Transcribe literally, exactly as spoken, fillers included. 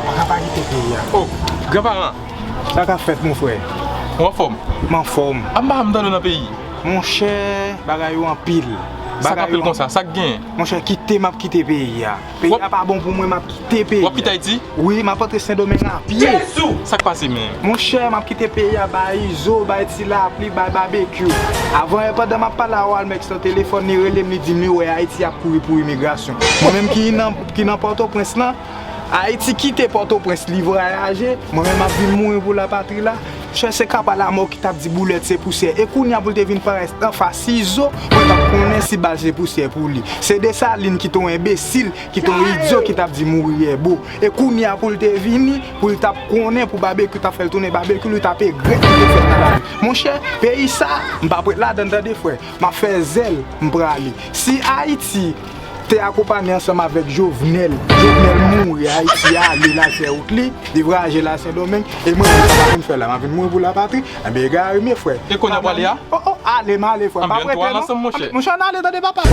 Pa ka pa kite peyi a. Oh, granparan, Sa k ap fèt, mon frè? Ou anfòm? M anfòm. Ap m pa janm tande w nan peyi. Monchè, bagay yo anpil. Sa k anpil konsa? Sa k genyen? Monchè, kite m ap kite peyi a. Peyi a pa bon pou mwen, m ap kite peyi a. W ap kite Ayiti? Wi, m ap antre Sendomeng a pye. Sa k pase menm? Monchè, m ap kite peyi a bay Izo, bay Ti Lapli, bay Babekyou. Avan yè, pandan m ap pale a Walmex nan telefòn, li rele m, li di m li wè Ayiti ap kouri pou imigrasyon. Mwen menm ki nan, ki nan Pòtoprens lan, Ayiti kite Pòtoprens, li vwayaje, mwen menm m ap vin mouri pou lapatri la. Chè, se kapa lamò ki t ap di boulèt se pousyè. E kounye a pou l te vin parèt anfas Izo, mwen t ap konnen si bal se pousyè pou li. Se Desalin ki te yon enbesil, ki te yon idyo ki t ap di mouri yè bo. E kounye a pou l te vini, pou l t ap konnen pou Babekyou t ap fè l tounen Babekyou, li t ap egrèt li te fè nan lavi. Monchè, peyi sa, m p ap ret ladan l tande frè. M ap fè zèl, m prale. Si Ayiti te akonpanye ansanm avèk Jovenel, Jovenel mouri, Ayiti ale, l al fè wout li, li vwayaje, l al Sendomeng, e mwen menm sa m ap vin fè la, m ap vin mouri pou lapatri, enben egare m ye frè. E kounye a w prale a? Oh, oh, ale, m ale frè, m p ap rete non. Anbyen, ansanm, monchè. Monchè, ann ale, tande papa.